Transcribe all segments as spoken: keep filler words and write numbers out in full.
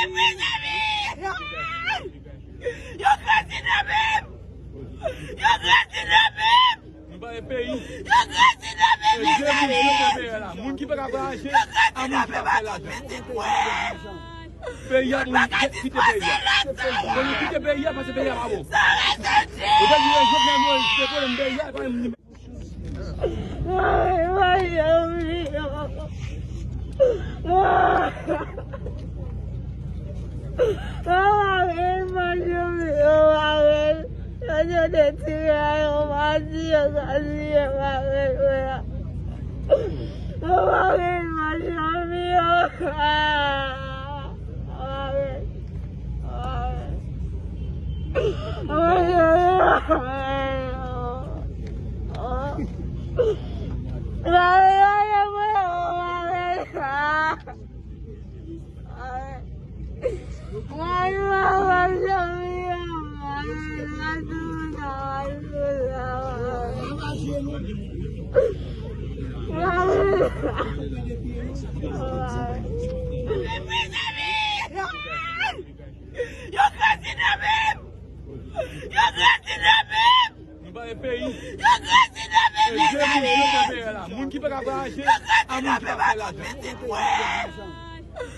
Mezanmi! Yo kraze nan men m! Yo kraze nan men m! Nou pa gen peyi. Yo kraze nan men m, mezanmi! Moun ki pa ka vwayaje, a moun ki pa fè lajan. Peyi a, moun kite peyi a. Moun kite peyi a, pase peyi a pa bon. Yo te di Jovenel Moïse, se pwoblèm peyi a, e pa menm li menm. Ay, ay, ay, ay. Yo pa vle manje, yo pa vle. Yo te tire a, yo pa di, yo pa di, yo pa vle, yo pa vle. Yo pa vle manje, yo pa vle. Yo kraze nan men m! Yo kraze nan men m! Nou pa gen peyi. Yo kraze nan men m, mezanmi! Moun ki pa ka vwayaje, a moun ki pa fè lajan.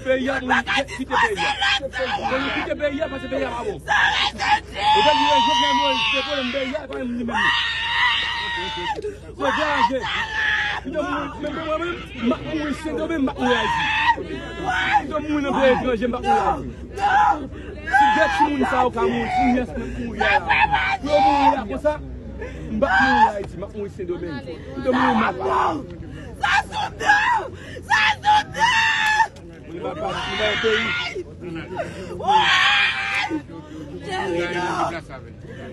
Peyi a, moun kite peyi a. Moun kite peyi a, pase peyi a pa bon. Yo te di Jovenel Moïse, se pwoblèm peyi a, e pa menm li menm. Yo vwayaje. Yo mouri, menm mwen menm, m ap mouri Sendomeng, m ap mouri Ayiti. Yo mouri nan peyi etranje, m ap mouri Ayiti. Si de timoun sa yo ka mouri, si nyès mwen mouri a la. Pou yo mouri la konsa, m p ap mouri Ayiti, m ap mouri Sendomeng. M te mouri mal. Sa sou do! Sa sou do! Moun pa, pa, moun pa peyi. Woy! Cheri, non!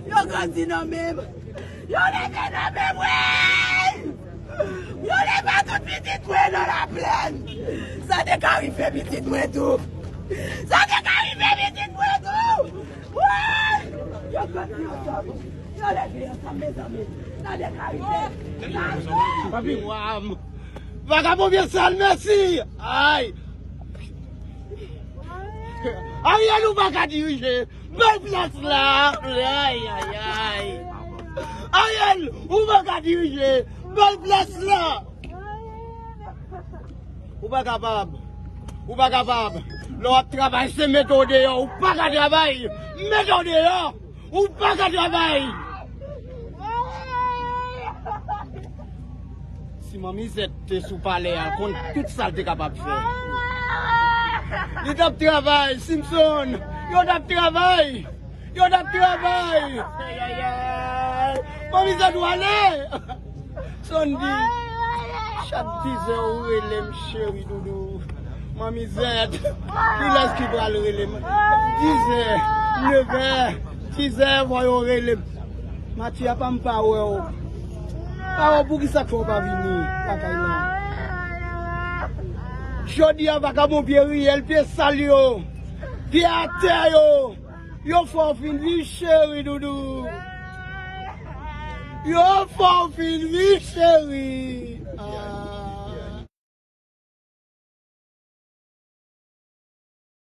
Yo grandi nan men m! Yo leve nan men m, wi! Yo leve tout pitit mwen nan laplèn! Sa te ka rive pitit mwen tou! Sa te ka rive pitit mwen tou! Woy! Yo grandi ansanm! Yo leve ansanm, mezanmi! Sa te ka rive! Papi, waw! Vagabon byen sal, mèsi! Ay! Ariel, ou pa ka dirije! Bèl plas la! Ay, ay, ay! Ariel, ou pa ka dirije! Bèl plas la! Ou pa kapab! Ou pa kapab! Lè w ap travay, se mete w deyò! Ou pa ka travay! Mete w deyò! Ou pa ka travay! Si manmi Zèt te sou palè a, l konn tout sa l te kapab fè. Li t ap travay, Simpson! Yo t ap travay! Yo t ap travay! Ay, ay, ay! Manmi Zèt, ou ale! Sandy, chak dizè ou rele m cheri doudou. Manmi Zèt, kilès ki pral rele m? Dizè, nevè, dizè, fò yo rele m. Matya, pa m pa wè w. Pa wè w, poukisa k fè w pa vini lakay la? Jodi a, vagabon pye riyèl, pye sal yo, pye atè yo, yo fè w fin vin cheri doudou. Yo fè w fin vin cheri. Ah.